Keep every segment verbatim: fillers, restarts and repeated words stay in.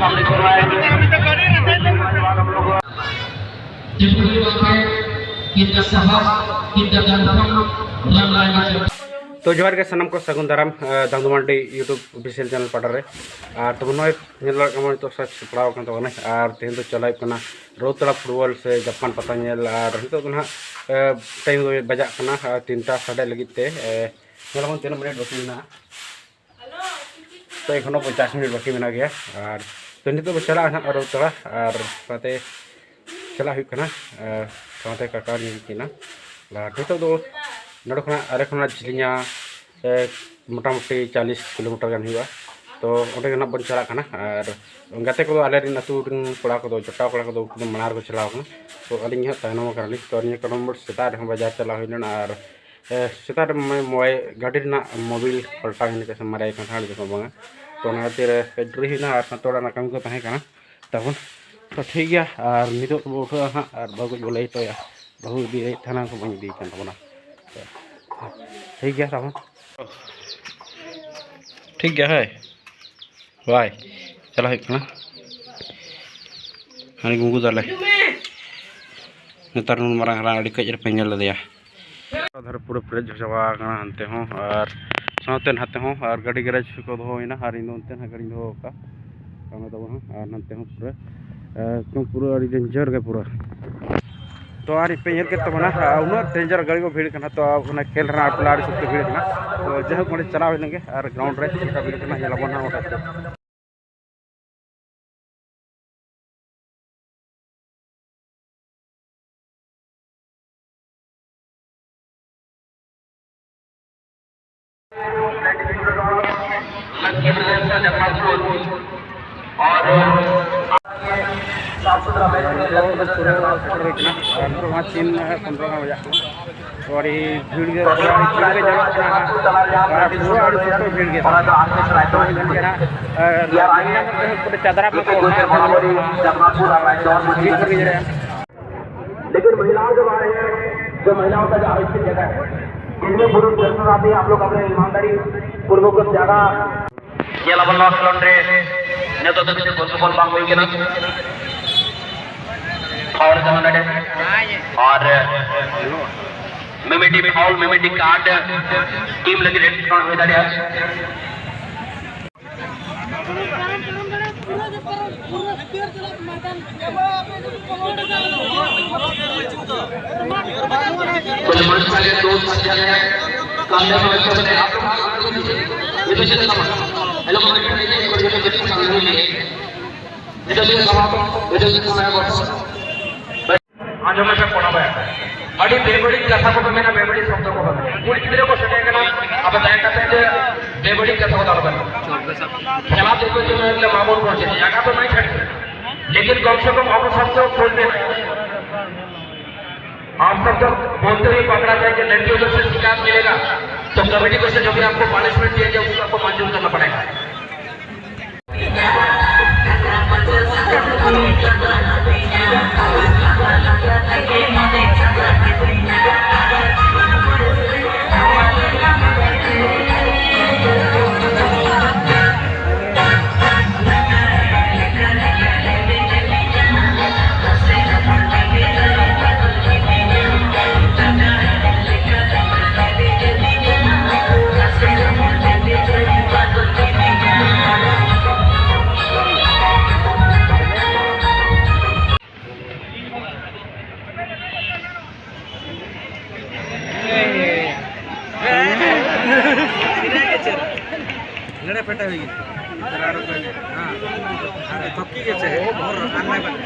ᱛᱤᱱᱟᱹᱜ ᱦᱩᱭᱩᱜᱼᱟ ᱛᱟᱦᱮᱸ, ᱛᱤᱱᱟᱹᱜ ᱥᱟᱦᱟᱥ, ᱛᱤᱱᱟᱹᱜ ᱜᱟᱱ ᱦᱚᱲ, ᱨᱟᱱ ᱞᱟᱭ ᱢᱟᱪᱮ᱾ ᱛᱚ ᱡᱚᱦᱟᱨ ᱜᱮ ᱥᱟᱱᱟᱢ ᱠᱚ, ᱥᱟᱹᱜᱩᱱ ᱫᱟᱨᱟᱢ, ᱟᱸ, ᱫᱟᱢᱫᱩ ᱢᱟᱱᱰᱤ YouTube official channel ᱯᱟᱦᱴᱟ ᱨᱮ᱾ ᱟᱨ ᱛᱚᱵᱮ ᱱᱚᱜᱼᱚᱭ ᱧᱮᱞ ᱫᱟᱲᱮᱭᱟᱜ ᱠᱟᱱᱟ ᱱᱤᱛᱚᱜ ᱥᱟᱡᱽ ᱥᱟᱯᱲᱟᱣ ᱟᱠᱟᱱ ᱛᱟᱵᱚᱱᱟ᱾ ᱟᱨ ᱛᱮᱦᱮᱧ ᱫᱚ ᱪᱟᱞᱟᱜ ᱦᱩᱭᱩᱜ ᱠᱟᱱᱟ ᱨᱚᱛᱷᱟᱲᱟ ᱯᱷᱩᱴᱵᱚᱞ ᱥᱮ ᱡᱟᱯᱟᱱ ᱯᱟᱛᱟ ᱧᱮᱞ᱾ ᱟᱨ ᱱᱤᱛᱚᱜ ᱫᱚ ᱱᱟᱦᱟᱜ, ᱟᱸ, time ᱫᱚ ᱵᱟᱡᱟᱜ ᱠᱟᱱᱟ, ᱟᱸ, ᱛᱤᱱᱴᱟ ᱥᱟᱰᱮ ᱞᱟᱹᱜᱤᱫ ᱛᱮ᱾ ᱟᱸ, ᱧᱮᱞ ᱟᱵᱚᱱ ᱛᱤᱱᱟᱹᱜ ᱢᱤᱱᱤᱴ ᱵᱟᱹᱠᱤ ᱢᱮᱱᱟᱜᱼᱟ᱾ ᱛᱚ ᱮᱠᱷᱚᱱᱳ ᱯᱚᱧᱪᱟᱥ ᱢᱤᱱᱤᱴ ᱵᱟᱹᱠᱤ ᱢᱮᱱᱟᱜ ᱜᱮᱭᱟ᱾ ᱟᱨ ᱛᱚ ᱱᱤᱛᱚᱜ ᱵᱚ ᱪᱟᱞᱟᱜᱼᱟ ᱱᱟᱦᱟᱜ ᱨᱚᱛᱷᱟᱲᱟ, ᱟᱨ ᱥᱟᱶᱛᱮ ᱪᱟᱞᱟᱜ ᱦᱩᱭᱩᱜ ᱠᱟᱱᱟ, ᱟᱨ ᱥᱟᱶᱛᱮ ᱠᱟᱠᱟ ᱧᱮᱞ ᱠᱤᱱᱟ᱾ ᱟᱨ ᱱᱤᱛᱚᱜ ᱫᱚ ᱱᱚᱰᱮ ᱠᱷᱚᱱᱟᱜ, ᱟᱞᱮ ᱠᱷᱚᱱᱟᱜ ᱡᱷᱤᱞᱤᱧᱟ, ᱮ, ᱢᱚᱴᱟᱢᱩᱴᱤ ᱪᱟᱞᱤᱥ ᱠᱤᱞᱳᱢᱤᱴᱟᱨ ᱜᱟᱱ ᱦᱩᱭᱩᱜᱼᱟ᱾ ᱛᱚ ᱚᱸᱰᱮ ᱜᱮ ᱱᱟᱦᱟᱜ ᱵᱚᱱ ᱪᱟᱞᱟᱜ ᱠᱟᱱᱟ᱾ ᱟᱨ ᱜᱟᱛᱮ ᱠᱚᱫᱚ, ᱟᱞᱮ ᱨᱮᱱ ᱟᱹᱛᱩ ᱨᱮᱱ ᱠᱚᱲᱟ ᱠᱚᱫᱚ, ᱡᱚᱴᱟᱣ ᱠᱚᱲᱟ ᱠᱚᱫᱚ, ᱩᱱᱠᱩ ᱫᱚ ᱢᱟᱲᱟᱝ ᱨᱮᱠᱚ ᱪᱟᱞᱟᱣ ᱠᱟᱱᱟ᱾ ᱛᱚ ᱟᱹᱞᱤᱧ ᱜᱮ ᱦᱟᱸᱜ ᱛᱟᱭᱱᱚᱢ ᱟᱠᱟᱱᱟᱞᱤᱧ᱾ ᱛᱚ ᱱᱤᱭᱟᱹ ᱠᱟᱨᱚᱱ ᱥᱮᱛᱟᱜ ᱨᱮᱦᱚᱸ ᱵᱟᱡᱟᱨ ᱪᱟᱞᱟᱣ ᱦᱩᱭ ᱞᱮᱱᱟ, ᱟᱨ ᱮ, ᱥᱮᱛᱟᱜ ᱨᱮ ᱢᱚ-, ᱢᱚᱵᱟᱭᱤᱞ, ᱜᱟᱹᱰᱤ ᱨᱮᱱᱟᱜ ᱢᱚᱵᱤᱞ ᱯᱟᱞᱴᱟᱣ ᱦᱩᱭ ᱞᱮᱱᱟ, ᱥᱮ ᱢᱟᱨᱮ ᱠᱟᱱ ᱛᱟᱦᱮᱸᱫ, ᱡᱚᱠᱷᱚᱱ ᱵᱟᱝᱟ᱾ ᱛᱚ ᱚᱱᱟ ᱠᱷᱟᱹᱛᱤᱨ ᱠᱟᱹᱡ ᱰᱮᱨᱤ ᱦᱩᱭᱱᱟ, ᱟᱨ ᱥᱟᱶᱛᱮ ᱚᱲᱟᱜ ᱨᱮᱱᱟᱜ ᱠᱟᱹᱢᱤ ᱠᱚ ᱛᱟᱦᱮᱸ ᱠᱟᱱᱟ ᱛᱟᱵᱚᱱ᱾ ᱛᱚ ᱴᱷᱤᱠ ᱜᱮᱭᱟ, ᱟᱨ ᱱᱤᱛᱚᱜ ᱵᱚ ᱩᱴᱷᱟᱹᱜᱼᱟ ᱦᱟᱸᱜ, ᱟᱨ ᱵᱟᱹᱦᱩ ᱠᱚ ᱵᱚ ᱞᱟᱹᱭ ᱦᱚᱴᱚᱭᱟ, ᱵᱟᱹᱦᱩ ᱤᱫᱤᱭᱮᱫ ᱛᱟᱦᱮᱱᱟ ᱠᱚ, ᱵᱟᱹᱧ ᱤᱫᱤᱭᱮ ᱠᱟᱱ ᱛᱟᱵᱚᱱᱟ᱾ ᱛᱚ ᱴᱷᱤᱠ ᱜᱮᱭᱟ ᱛᱟᱵᱚᱱ᱾ ᱴᱷᱤᱠ ᱜᱮᱭᱟ, ᱦᱳᱭ᱾ ᱵᱟᱭ ᱪᱟᱞᱟᱣ ᱦᱩᱭᱩᱜ ᱠᱟᱱᱟ᱾ ᱦᱟᱹᱱᱤ ᱜᱩᱸᱜᱩ ᱫᱟᱞᱮ᱾ ᱱᱮᱛᱟᱨ ᱱᱩᱱ ᱢᱟᱨᱟᱝ ᱦᱟᱨᱟ, ᱟᱹᱰᱤ ᱠᱟᱹᱡ ᱨᱮᱯᱮ ᱧᱮᱞ ᱞᱮᱫᱮᱭᱟ᱾ ᱫᱷᱟᱨᱮ ᱯᱩᱨᱟᱹ ᱯᱮᱨᱮᱡ ᱪᱟᱵᱟ ᱟᱠᱟᱱᱟ ᱦᱟᱱᱛᱮ ᱦᱚᱸ, ᱟᱨ ᱥᱟᱶᱛᱮ ᱱᱟᱛᱮ ᱦᱚᱸ, ᱟᱨ ᱜᱟᱹᱰᱤ ᱜᱮᱨᱮᱡᱽ ᱠᱚ ᱫᱚᱦᱚ ᱦᱩᱭᱱᱟ, ᱟᱨ ᱤᱧ ᱫᱚ ᱚᱱᱛᱮ ᱱᱟᱜ ᱜᱟᱹᱰᱤᱧ ᱫᱚᱦᱚ ᱟᱠᱟᱫᱼᱟ᱾ ᱥᱟᱢᱱᱮ ᱛᱟᱵᱚᱱ ᱦᱚᱸ, ᱟᱨ ᱱᱟᱛᱮ ᱦᱚᱸ ᱯᱩᱨᱟᱹ, ᱮᱠᱫᱚᱢ ᱯᱩᱨᱟᱹ ᱟᱹᱰᱤ ᱰᱮᱧᱡᱟᱨ ᱜᱮ ᱯᱩᱨᱟᱹ᱾ ᱛᱚ ᱟᱨ ᱯᱮ ᱧᱮᱞ ᱠᱮᱫ ᱛᱟᱵᱚᱱᱟ, ᱟᱨ ᱩᱱᱟᱹᱜ ᱰᱮᱧᱡᱟᱨ ᱜᱟᱹᱰᱤ ᱠᱚ ᱵᱷᱤᱲ ᱠᱟᱱᱟ᱾ ᱛᱚ ᱚᱱᱟ ᱠᱷᱮᱞ ᱨᱮᱱᱟᱜ ᱴᱚᱞᱟ ᱟᱹᱰᱤ ᱥᱚᱠᱛᱚ ᱵᱷᱤᱲ ᱠᱟᱱᱟ᱾ ᱛᱚ ᱡᱟᱭᱦᱳᱠ, ᱚᱸᱰᱮ ᱪᱟᱞᱟᱣ ᱦᱩᱭ ᱞᱮᱱ ᱜᱮ, ᱟᱨ ᱜᱨᱟᱣᱩᱱᱰ ᱨᱮ ᱪᱮᱫ ᱞᱮᱠᱟ ᱵᱷᱤᱲ ᱠᱟᱱᱟ ᱧᱮᱞ ᱟᱵᱚᱱ ᱦᱟᱸᱜ ᱚᱸᱰᱮ᱾ ᱟᱨ ᱱᱤᱛᱚᱜ ᱫᱚ ᱯᱩᱨᱟᱹ ᱥᱮᱴᱮᱨ ᱦᱩᱭ ᱠᱟᱱᱟ᱾ ᱟᱨ ᱱᱤᱛᱚᱜ ᱢᱟ ᱛᱤᱱ ᱯᱚᱱᱨᱚ ᱜᱟᱱ ᱵᱟᱡᱟᱜ ᱠᱟᱱᱟ᱾ ᱛᱚ ᱟᱹᱰᱤ ᱵᱷᱤᱲ ᱜᱮ, ᱯᱩᱨᱟᱹ ᱟᱹᱰᱤ ᱵᱷᱤᱲ ᱜᱮ ᱧᱮᱞᱚᱜ ᱠᱟᱱᱟ ᱦᱟᱸᱜ᱾ ᱟᱨ ᱯᱩᱨᱟᱹ ᱟᱹᱰᱤ ᱥᱚᱠᱛᱚ ᱵᱷᱤᱲ ᱜᱮ᱾ ᱛᱚ ᱧᱮᱞ ᱧᱟᱢᱚᱜ ᱠᱟᱱᱟ ᱦᱟᱸᱜ, ᱟᱨ ᱧᱮᱞ ᱧᱟᱢᱚᱜ ᱠᱟᱱᱟ ᱦᱟᱸᱜ, ᱯᱩᱨᱟᱹ ᱪᱟᱫᱽᱨᱟ ᱠᱚ ᱦᱟᱸᱜ ᱵᱷᱤᱲ ᱠᱚ ᱧᱮᱞᱚᱜ ᱠᱟᱱᱟ᱾ लेकिन महिलाओं के बारे में, जो महिलाओं का जो आरक्षित जगह है, जिनमें पुरुष दर्शन आते हैं, आप लोग अपने ईमानदारी पूर्वक उस जगह। ᱧᱮᱞ ᱟᱵᱚᱱ ᱱᱚᱣᱟ ᱠᱷᱮᱞᱳᱰ ᱨᱮ ᱱᱤᱛᱚᱜ ᱫᱷᱟᱹᱵᱤᱡ ᱛᱮ ᱜᱳᱞ ᱠᱤᱯᱟᱨ ᱵᱟᱝ ᱦᱩᱭ ᱠᱟᱱᱟ᱾ ᱯᱷᱟᱣᱩᱞ ᱠᱟᱱᱟ ᱱᱚᱰᱮ᱾ ᱟᱨ ᱢᱤᱢᱤᱴᱤ ᱯᱷᱟᱣᱩᱞ, ᱢᱤᱢᱤᱴᱤ ᱠᱟᱨᱰ ᱴᱤᱢ ᱞᱟᱹᱜᱤᱫ ᱨᱮᱰ ᱠᱟᱨᱰ ᱦᱩᱭ ᱫᱟᱲᱮᱭᱟᱜᱼᱟ᱾ तो मनोज भाई दोस्त, अच्छा है, कामयाब है, अच्छा है। आप लोग हाथ ऊपर कीजिए। ये पीछे से कमर। हेलो, कमर पे नहीं, ऊपर से कुछ सामने नहीं है। ये तो ये कमर, ये तो ये कमर है, बस। ᱟᱸᱡᱚᱢ ᱞᱮᱠᱷᱟᱱ ᱠᱚᱲᱟ ᱵᱟᱭ ᱟᱹᱰᱤ ᱵᱮᱵᱟᱹᱲᱤᱡ ᱠᱟᱛᱷᱟ ᱠᱚᱯᱮ ᱢᱮᱱᱟ, ᱵᱮᱵᱟᱹᱲᱤᱡ ᱥᱚᱵᱫᱚ ᱠᱚᱯᱮ ᱢᱮᱱᱟ᱾ ᱠᱩᱲᱤ ᱜᱤᱫᱽᱨᱟᱹ ᱠᱚ ᱥᱮᱴᱮᱨ ᱠᱟᱱᱟ, ᱟᱯᱮ ᱫᱟᱭᱟ ᱠᱟᱛᱮ ᱡᱮ ᱵᱮᱵᱟᱹᱲᱤᱡ ᱠᱟᱛᱷᱟ ᱠᱚ ᱟᱞᱚᱯᱮ ᱢᱮᱱᱟ᱾ ᱠᱷᱮᱞᱟ ᱫᱮᱠᱷᱵᱮ ᱛᱚ ᱢᱮᱱ ᱞᱮ ᱢᱟ ᱵᱚᱱ ᱠᱚ ᱪᱮᱫ ᱡᱟᱭᱜᱟ ᱫᱚ ᱱᱟᱭ ᱪᱷᱟᱹᱲ, ᱞᱮᱠᱤᱱ ᱠᱚᱢ ᱥᱮ ᱠᱚᱢ ᱚᱯᱚᱥᱚᱵᱫᱚ ᱵᱚᱞᱵᱮ ᱱᱟᱭ᱾ आप सब तो बोलते हुए पकड़ा जाए कि लड़कियों को से शिकायत मिलेगा, तो कमेटी को से जो भी आपको पनिशमेंट दिया जाए, उसको आपको मंजूर करना पड़ेगा। ᱱᱚᱰᱮ ᱯᱮᱴᱮ ᱦᱩᱭ ᱠᱟᱱᱟ᱾ ᱦᱮᱸ᱾ ᱟᱨ ᱛᱚᱠᱤ ᱜᱮ ᱪᱮ, ᱦᱚᱨ ᱟᱨ ᱱᱟᱭ ᱵᱟᱝ᱾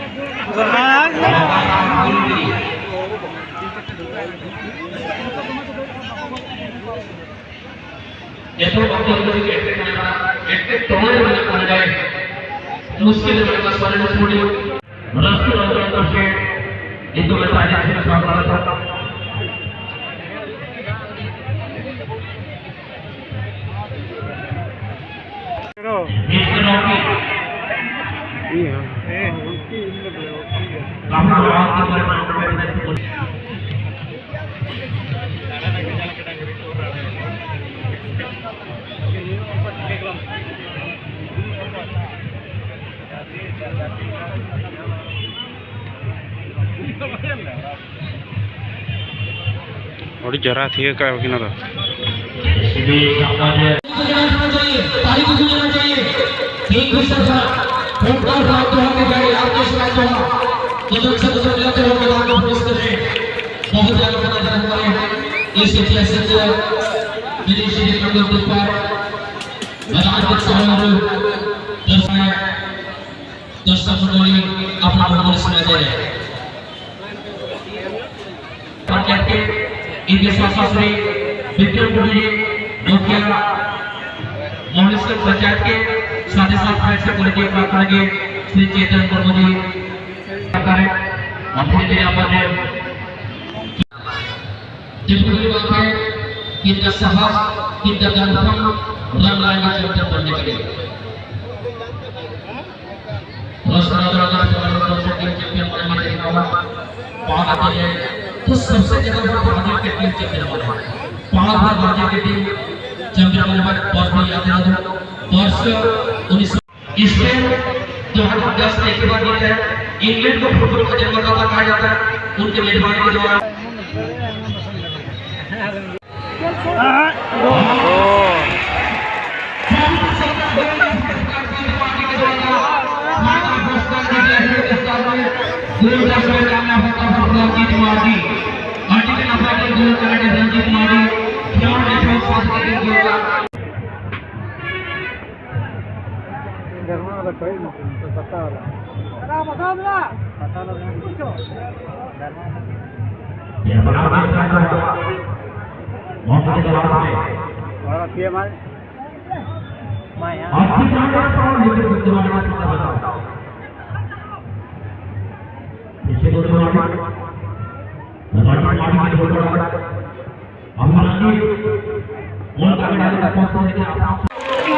ᱮᱛᱚᱦᱚᱵ ᱚᱠᱛᱚ ᱨᱮ ᱮᱴᱠᱮᱴᱚᱬᱮ ᱨᱮᱱᱟᱜ ᱯᱟᱸᱡᱟᱭ ᱢᱩᱥᱠᱤᱞ ᱨᱮ ᱢᱮᱱᱟᱜ ᱥᱚᱨᱮᱱ ᱥᱩᱲᱤ ᱨᱟᱹᱥᱠᱟᱹ ᱨᱚᱢᱚᱡ ᱥᱮ ᱱᱤᱛᱚᱜ ᱞᱮᱠᱟ ᱟᱡᱟᱜ ᱥᱮᱫ ᱥᱟᱶ ᱫᱟᱲᱮ ᱛᱟᱵᱚᱱ᱾ ᱢᱤᱥᱴᱟᱨ ᱨᱚᱵᱤ᱾ ᱤᱭᱟᱹ᱾ ᱦᱮᱸ, ᱩᱱᱠᱤ ᱤᱧ ᱫᱚ ᱵᱚᱞᱮ, ᱩᱱᱠᱤ ᱜᱮ᱾ ᱞᱟᱦᱟ ᱨᱟᱣᱟᱞ ᱠᱚ ᱵᱚᱞᱮ ᱵᱟᱝ ᱠᱚ ᱵᱚᱞᱮ᱾ ᱟᱹᱰᱤ ᱪᱮᱦᱨᱟ ᱛᱷᱤᱭᱟᱹ ᱠᱟᱜᱼᱟ ᱵᱟᱹᱠᱤᱱ ᱫᱚ᱾ ताली को गूंजना चाहिए। एक दूसरे का होमटाउन राज जो है, आपके इस राज जो है, तो जब से तो जब लेते हो मैदान में प्रवेश कर रहे हैं। बहुत ज्यादा नजर हमारे इस ऐतिहासिक मिनी स्टेडियम के ऊपर मैदान के चारों ओर दर्शक, दर्शक मंडली अपना मनोबल सुना दे रहे हैं। पंचायत के इनके साथ साथ श्री विक्रम टुडू जी, मुखिया मोहनेश्वर पंचायत के, साथ ही साथ फिर से परिचय प्राप्त करेंगे श्री चेतन मुर्मू जी। और धीरे धीरे अपन जरूरी बात है कि इनका साहस, इनका दमखम रंग लाएंगे चैंपियन बनने के लिए। और सरासर अगर चैंपियन बनने में देखा हुआ, पाँच आते हैं, तो सबसे ज्यादा बार भारतीय के टीम चैंपियन बने। पाँच बार भारतीय के टीम चैंपियन बने, वर्ष भी याद दिला दूं, वर्ष उन्नीस सौ स्पेन दो हज़ार दस में एक बार जीता है। इंग्लैंड को फुटबॉल का जन्मदाता कहा जाता है, उनके मेजबानी के दौरान।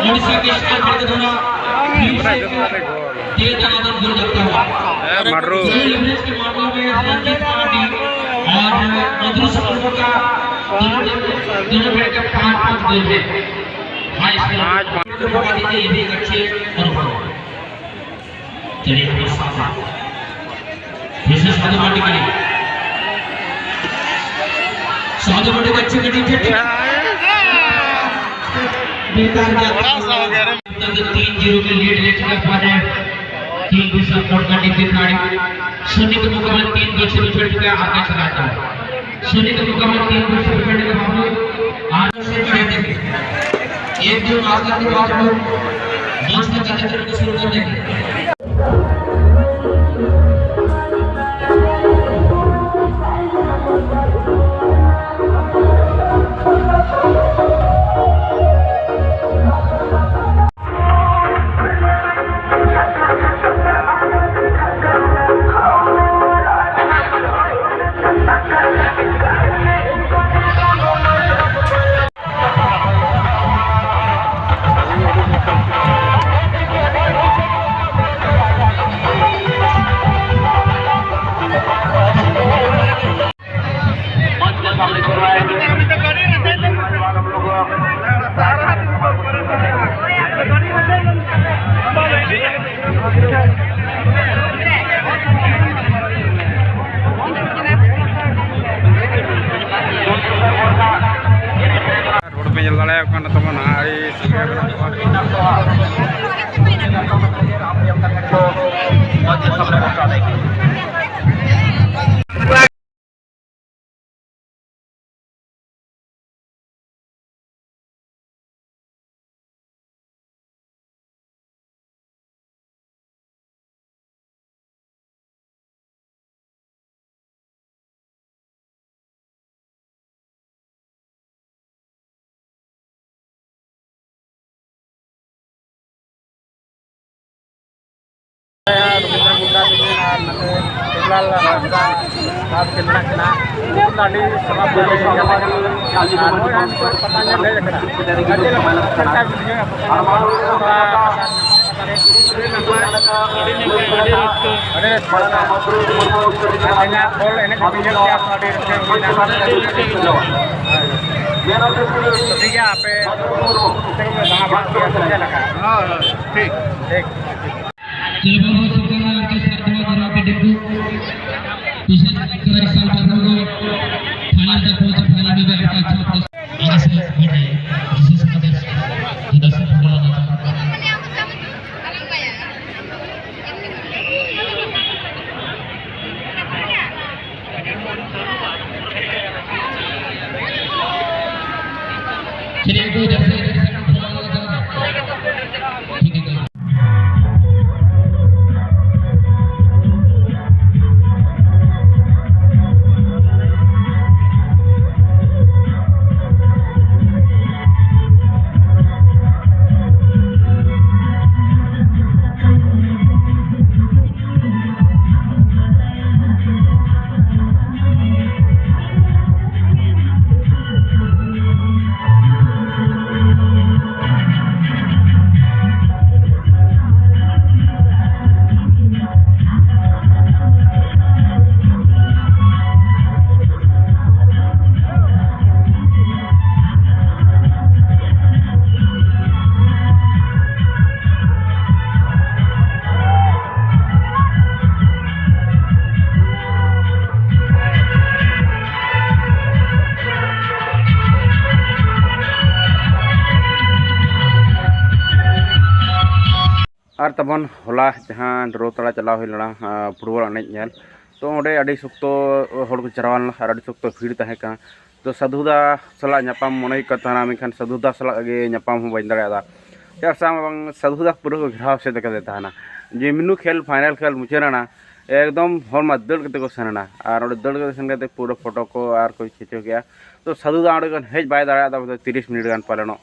उड़ीसा के स्ट्राइकर के द्वारा फिर से एक तेज दनादन गोल जमाता हुआ। मारो। गोल लेवरेज के मामले में रणजीत पार्टी और मधुर शर्मा का दोनों, दोनों बेटे का पाँच पाँच गोल है। हाँ, इसमें पाँच पाँच। ये भी एक अच्छे अनुभव है। ᱵᱤᱥᱮᱥ ᱥᱟᱫᱷᱩ ᱢᱟᱱᱰᱤ ᱠᱟᱱᱟᱭ᱾ ᱥᱟᱫᱷᱩ ᱢᱟᱱᱰᱤ ᱵᱟᱪᱪᱟ ᱠᱟᱹᱴᱤᱡ ᱪᱮᱫ? ᱵᱮᱠᱟᱨ ᱜᱮ᱾ ᱛᱤᱱ ᱡᱤᱨᱳ ᱯᱮ ᱞᱤᱰ ᱞᱮ ᱪᱩᱠᱟ ᱦᱩᱣᱟ ᱦᱮ ᱴᱤᱢ ᱵᱤᱥᱟᱢ ᱢᱳᱲ ᱠᱟ ᱴᱤᱢ ᱠᱮ ᱠᱷᱤᱞᱟᱲᱤ ᱥᱩᱱᱤ ᱠᱟ ᱢᱩᱠᱟᱵᱞᱟ ᱛᱤᱱ ᱜᱳᱞ ᱥᱮ ᱵᱤᱪᱷᱚᱲ ᱪᱩᱠᱟ ᱦᱮ, ᱟᱜᱮ ᱪᱟᱞᱟ ᱡᱟᱣ ᱥᱩᱱᱤ ᱠᱟ ᱢᱩᱠᱟᱵᱞᱟ ᱛᱤᱱ ᱜᱳᱞ ᱥᱮ ᱵᱤᱪᱷᱚᱲ ᱪᱩᱠᱟ ᱦᱮ, ᱟᱜᱮ ᱪᱟᱞᱟ ᱡᱟᱣ ᱮᱠ ᱫᱚ ᱟᱜᱮ ᱠᱟ ᱵᱟᱵᱞᱩ ᱫᱚᱥ ᱛᱟᱨᱤᱠ ᱠᱷᱚᱱ ᱥᱩᱨᱩ ᱠᱟᱨ ᱫᱮᱸᱜᱮ. ᱨᱳᱰ ᱯᱮ ᱧᱮᱞ ᱫᱟᱲᱮᱭᱟᱜ ᱠᱟᱱᱟ ᱛᱟᱵᱚᱱ, ᱟᱹᱰᱤ ᱥᱟᱸᱜᱮ ᱢᱮᱱᱟᱜ ᱠᱚᱣᱟ᱾ ᱨᱚᱵᱤᱱᱫᱨᱚ ᱢᱩᱱᱰᱟ ᱛᱟᱹᱠᱤᱱ ᱟᱨ ᱱᱚᱛᱮ ᱫᱩᱞᱟᱞ ᱦᱟᱸᱥᱫᱟ ᱥᱟᱦᱮᱵᱽ ᱠᱤᱱ ᱢᱮᱱᱟᱜ ᱠᱤᱱᱟ᱾ ᱩᱱᱠᱤᱱ ᱫᱚ ᱟᱹᱰᱤ ᱥᱟᱞᱟᱜ ᱠᱚ ᱟᱹᱭᱩᱨ ᱠᱟᱫᱟ᱾ ᱟᱨ ᱱᱚᱜᱼᱚᱭ ᱱᱤᱛᱚᱜ ᱯᱟᱛᱟ ᱧᱮᱞ ᱦᱮᱡ ᱟᱠᱟᱱᱟ᱾ ᱟᱨ ᱪᱮᱫ ᱞᱮᱠᱟ ᱯᱮ ᱵᱩᱡᱷᱟᱹᱣᱮᱫᱼᱟ ᱯᱟᱛᱟ ᱧᱮᱞ? ᱯᱟᱛᱟ ᱧᱮᱞ ᱟᱹᱰᱤ ᱱᱟᱯᱟᱭ, ᱟᱹᱰᱤ ᱨᱟᱹᱥᱠᱟᱹ᱾ ᱟᱹᱰᱤ ᱨᱟᱹᱥᱠᱟᱹ᱾ ᱟᱨ ᱛᱮᱦᱮᱧᱟᱜ ᱵᱚᱞ ᱮᱱᱮᱡ ᱦᱚᱸᱯᱮ ᱧᱮᱞ ᱠᱮᱜᱼᱟ ᱛᱚ, ᱟᱹᱰᱤ ᱨᱟᱹᱥᱠᱟᱹ ᱦᱩᱭᱱᱟ᱾ ᱟᱹᱰᱤ ᱨᱟᱹᱥᱠᱟᱹ ᱦᱩᱭᱱᱟ᱾ ᱴᱷᱤᱠ ᱜᱮᱭᱟ, ᱟᱯᱮ ᱚᱱᱛᱮ ᱜᱮᱯᱮ ᱫᱟᱬᱟ ᱵᱟᱲᱟ ᱠᱮᱜᱼᱟ ᱥᱮ ᱪᱮᱫ ᱞᱮᱠᱟ? ᱦᱳᱭ, ᱦᱳᱭ, ᱴᱷᱤᱠ᱾ ᱴᱷᱤᱠ᱾ चलो बहुत शुक्रिया आपके साथ बहुत और आपके टिप्पू। विशेष करके साथ हम लोग final तक पहुंचे, final में भी आपका अच्छा प्रदर्शन। आगे से बढ़िए, विशेष प्रदर्शन, प्रदर्शन होने वाला था। चलिए, तो इधर से, इधर से, ठीक है। ᱟᱨ ᱛᱟᱵᱚᱱ ᱦᱚᱞᱟ ᱡᱟᱦᱟᱸ ᱰᱨᱳ ᱛᱟᱲᱟ ᱪᱟᱞᱟᱣ ᱦᱩᱭ ᱞᱮᱱᱟ, ᱟᱸ, ᱯᱷᱩᱴᱵᱚᱞ ᱮᱱᱮᱡ ᱧᱮᱞ, ᱛᱚ ᱚᱸᱰᱮ ᱟᱹᱰᱤ ᱥᱚᱠᱛᱚ ᱦᱚᱲ ᱠᱚ ᱡᱟᱨᱣᱟ ᱞᱮᱱᱟ ᱟᱨ ᱟᱹᱰᱤ ᱥᱚᱠᱛᱚ ᱵᱷᱤᱲ ᱛᱟᱦᱮᱸ ᱠᱟᱱᱟ᱾ ᱛᱚ ᱥᱟᱹᱫᱷᱩ ᱫᱟ ᱥᱟᱞᱟᱜ ᱧᱟᱯᱟᱢ ᱢᱚᱱᱮ ᱦᱩᱭᱩᱜ ᱠᱟᱱ ᱛᱟᱦᱮᱱᱟ, ᱢᱮᱱᱠᱷᱟᱱ ᱥᱟᱹᱫᱷᱩ ᱫᱟ ᱥᱟᱞᱟᱜ ᱜᱮ ᱧᱟᱯᱟᱢ ᱦᱚᱸ ᱵᱟᱹᱧ ᱫᱟᱲᱮᱭᱟᱫᱟ᱾ ᱪᱮᱫᱟᱜ ᱥᱮ ᱵᱟᱝ, ᱥᱟᱹᱫᱷᱩ ᱫᱟ ᱯᱩᱨᱟᱹ ᱠᱚ ᱜᱷᱮᱨᱟᱣ ᱮᱥᱮᱫ ᱟᱠᱟᱫᱮ ᱛᱟᱦᱮᱱᱟ᱾ ᱡᱮᱢᱱᱩ ᱠᱷᱮᱞ, ᱯᱷᱟᱭᱱᱟᱞ ᱠᱷᱮᱞ ᱢᱩᱪᱟᱹᱫ ᱮᱱᱟ, ᱮᱠᱫᱚᱢ ᱦᱚᱲ ᱢᱟ ᱫᱟᱹᱲ ᱠᱟᱛᱮ ᱠᱚ ᱥᱮᱱ ᱮᱱᱟ᱾ ᱟᱨ ᱚᱸᱰᱮ ᱫᱟᱹᱲ ᱠᱟᱛᱮ ᱥᱮᱱ ᱠᱟᱛᱮ ᱯᱩᱨᱟᱹ ᱯᱷᱳᱴᱳ ᱠᱚ ᱟᱨ ᱠᱚ ᱠᱷᱤᱪᱟᱹᱣ ᱠᱮᱜᱼᱟ᱾ ᱛᱚ ᱥᱟᱹᱫᱷᱩ ᱫᱟ ᱚᱸᱰᱮ ᱠᱷᱚᱱ ᱦᱮᱡ ᱵᱟᱭ ᱫᱟᱲᱮᱭᱟᱫᱟ, ᱵᱚᱞᱛᱮ ᱛᱤᱨᱤᱥ ᱢᱤᱱᱤᱴ ᱜᱟᱱ ᱯᱟᱞᱮᱱᱚᱜ᱾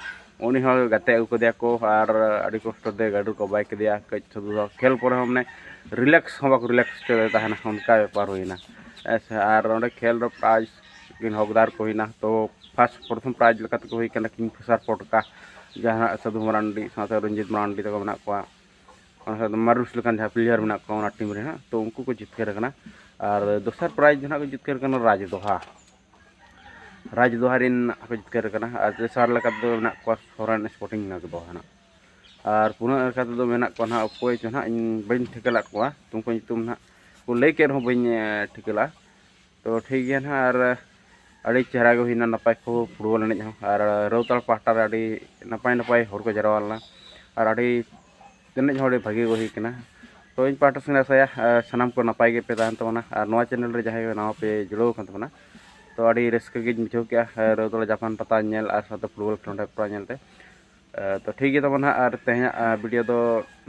ᱩᱱᱤ ᱦᱚᱸ ᱜᱟᱛᱮ ᱟᱹᱜᱩ ᱠᱮᱫᱮᱭᱟ ᱠᱚ ᱟᱨ ᱟᱹᱰᱤ ᱠᱚᱥᱴᱚ ᱛᱮ ᱜᱟᱹᱰᱤ ᱨᱮᱠᱚ ᱵᱟᱭ ᱠᱮᱫᱮᱭᱟ᱾ ᱠᱟᱹᱡ ᱥᱟᱹᱫᱷᱩ ᱫᱟ ᱠᱷᱮᱞ ᱯᱚᱨᱮ ᱦᱚᱸ ᱢᱟᱱᱮ ᱨᱤᱞᱮᱠᱥ ᱦᱚᱸ ᱵᱟᱠᱚ ᱨᱤᱞᱮᱠᱥ ᱦᱚᱪᱚ ᱛᱟᱦᱮᱱᱟ, ᱚᱱᱠᱟ ᱵᱮᱯᱟᱨ ᱦᱩᱭᱱᱟ᱾ ᱦᱮᱸ ᱥᱮ, ᱟᱨ ᱚᱸᱰᱮ ᱠᱷᱮᱞ ᱨᱮ ᱯᱨᱟᱭᱤᱡᱽ ᱠᱤᱱ ᱦᱚᱠᱫᱟᱨ ᱠᱚ ᱦᱩᱭᱱᱟ᱾ ᱛᱚ ᱯᱷᱟᱥᱴ ᱯᱨᱚᱛᱷᱚᱢ ᱯᱨᱟᱭᱤᱡᱽ ᱞᱮᱠᱟ ᱛᱮᱠᱚ ᱦᱩᱭ ᱠᱟᱱᱟ ᱠᱤᱝᱯᱷᱤᱥᱟᱨ ᱯᱚᱴᱠᱟ, ᱡᱟᱦᱟᱸ ᱥᱟᱹᱫᱷᱩ ᱢᱟᱨᱟᱱᱰᱤ ᱥᱟᱶᱛᱮ ᱨᱚᱧᱡᱤᱛ ᱢᱟᱨᱟᱱᱰᱤ ᱛᱟᱠᱚ ᱢᱮᱱᱟᱜ ᱠᱚᱣᱟ, ᱚᱱᱟ ᱥᱟᱶᱛᱮ ᱢᱟᱨᱩᱥ ᱞᱮᱠᱟᱱ ᱡᱟᱦᱟᱸ ᱯᱞᱮᱭᱟᱨ ᱢᱮᱱᱟᱜ ᱠᱚᱣᱟ ᱚᱱᱟ ᱴᱤᱢ ᱨᱮ ᱦᱟᱸᱜ, ᱛᱚ ᱩᱱᱠᱩ ᱠᱚ ᱡᱤᱛᱠᱟᱹᱨ ᱟᱠᱟᱱᱟ᱾ ᱟᱨ ᱫᱚᱥᱟᱨ ᱯᱨᱟᱭᱤᱡᱽ ᱫᱚ ᱦᱟᱸᱜ ᱠᱚ ᱡᱤᱛᱠᱟᱹᱨ ᱠᱟᱱᱟ ᱨᱟᱡᱽ ᱫᱚᱦᱟ, ᱨᱟᱡᱽ ᱫᱚᱦᱟ ᱨᱮᱱ ᱦᱟᱸᱜ ᱠᱚ ᱡᱤᱛᱠᱟᱹᱨ ᱠᱟᱱᱟ᱾ ᱟᱨ ᱛᱮᱥᱟᱨ ᱞᱮᱠᱟ ᱛᱮᱫᱚ ᱢᱮᱱᱟᱜ ᱠᱚᱣᱟ ᱥᱚᱨᱮᱱ ᱥᱯᱳᱨᱴᱤᱝ ᱱᱟᱜᱽᱫᱚᱦᱟ ᱦᱟᱸᱜ᱾ ᱟᱨ ᱯᱩᱱᱟᱹᱜ ᱞᱮᱠᱟ ᱛᱮᱫᱚ ᱢᱮᱱᱟᱜ ᱠᱚᱣᱟ ᱱᱟᱦᱟᱜ, ᱚᱠᱚᱭ ᱪᱚ ᱱᱟᱦᱟᱜ ᱤᱧ ᱵᱟᱹᱧ ᱴᱷᱤᱠᱟᱹ ᱞᱮᱫ ᱠᱚᱣᱟ, ᱩᱱᱠᱩ ᱧᱩᱛᱩᱢ ᱱᱟᱦᱟᱜ ᱠᱚ ᱞᱟᱹᱭ ᱠᱮᱫ ᱨᱮᱦᱚᱸ ᱵᱟᱹᱧ ᱴᱷᱤᱠᱟᱹ ᱞᱮᱫᱼᱟ᱾ ᱛᱚ ᱴᱷᱤᱠ ᱜᱮᱭᱟ ᱱᱟᱦᱟᱜ, ᱟᱨ ᱟᱹᱰᱤ ᱪᱮᱦᱨᱟ ᱜᱮ ᱦᱩᱭᱱᱟ, ᱱᱟᱯᱟᱭ ᱠᱚ ᱯᱷᱩᱴᱵᱚᱞ ᱮᱱᱮᱡ ᱦᱚᱸ, ᱟᱨ ᱨᱟᱹᱣᱛᱟᱲ ᱯᱟᱦᱴᱟ ᱨᱮ ᱟᱹᱰᱤ ᱱᱟᱯᱟᱭ ᱱᱟᱯᱟᱭ ᱦᱚᱲ ᱠᱚ ᱡᱟᱨᱣᱟ ᱞᱮᱱᱟ, ᱟᱨ ᱟᱹᱰᱤ ᱮᱱᱮᱡ ᱦᱚᱸ ᱟᱹᱰᱤ ᱵᱷᱟᱹᱜᱤ ᱜᱮ ᱦᱩᱭ ᱠᱟᱱᱟ᱾ ᱛᱚ ᱤᱧ ᱯᱟᱦᱴᱟ ᱥᱮᱫ ᱟᱥᱟᱭᱟ ᱥᱟᱱᱟᱢ ᱠᱚ ᱱᱟᱯᱟᱭ ᱜᱮᱯᱮ ᱛᱟᱦᱮᱱ ᱛᱟᱵᱚᱱᱟ, ᱟᱨ ᱱᱚᱣᱟ ᱪᱮᱱᱮᱞ ᱨᱮ ᱡᱟᱦᱟᱸᱭ ᱱᱟᱣᱟ ᱯᱮ ᱡᱩᱲᱟᱹᱣ ᱟᱠᱟᱱ ᱛᱟᱵᱚᱱᱟ, ᱛᱚ ᱟᱹᱰᱤ ᱨᱟᱹᱥᱠᱟᱹ ᱜᱤᱧ ᱵᱩᱡᱷᱟᱹᱣ ᱠᱮᱜᱼᱟ ᱨᱟᱹᱣᱛᱟᱲ ᱡᱟᱯᱟᱱ ᱯᱟᱛᱟ ᱧᱮᱞ ᱟᱨ ᱥᱟᱶᱛᱮ ᱯᱷᱩᱴᱵᱚᱞ ᱠᱷᱮᱞᱳᱰ ᱦᱮᱯᱨᱟᱣ ᱧᱮᱞᱛᱮ᱾ ᱛᱚ ᱴᱷᱤᱠ ᱜᱮᱭᱟ ᱛᱟᱵᱚᱱ ᱦᱟᱸᱜ, ᱟᱨ ᱛᱮᱦᱮᱧᱟᱜ ᱵᱷᱤᱰᱤᱭᱳ ᱫᱚ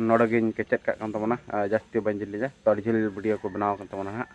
ᱱᱚᱰᱮ ᱜᱤᱧ ᱠᱮᱪᱮᱫ ᱠᱟᱜ ᱠᱟᱱ ᱛᱟᱵᱚᱱᱟ, ᱡᱟᱹᱥᱛᱤ ᱵᱟᱹᱧ ᱡᱤᱞᱤᱧᱟ᱾ ᱛᱚ ᱟᱹᱰᱤ ᱡᱷᱟᱹᱞ ᱵᱷᱤᱰᱤᱭᱳ ᱠᱚ ᱵᱮᱱᱟᱣ ᱟᱠᱟᱱ ᱛᱟᱵᱚᱱᱟ ᱦᱟᱸᱜ᱾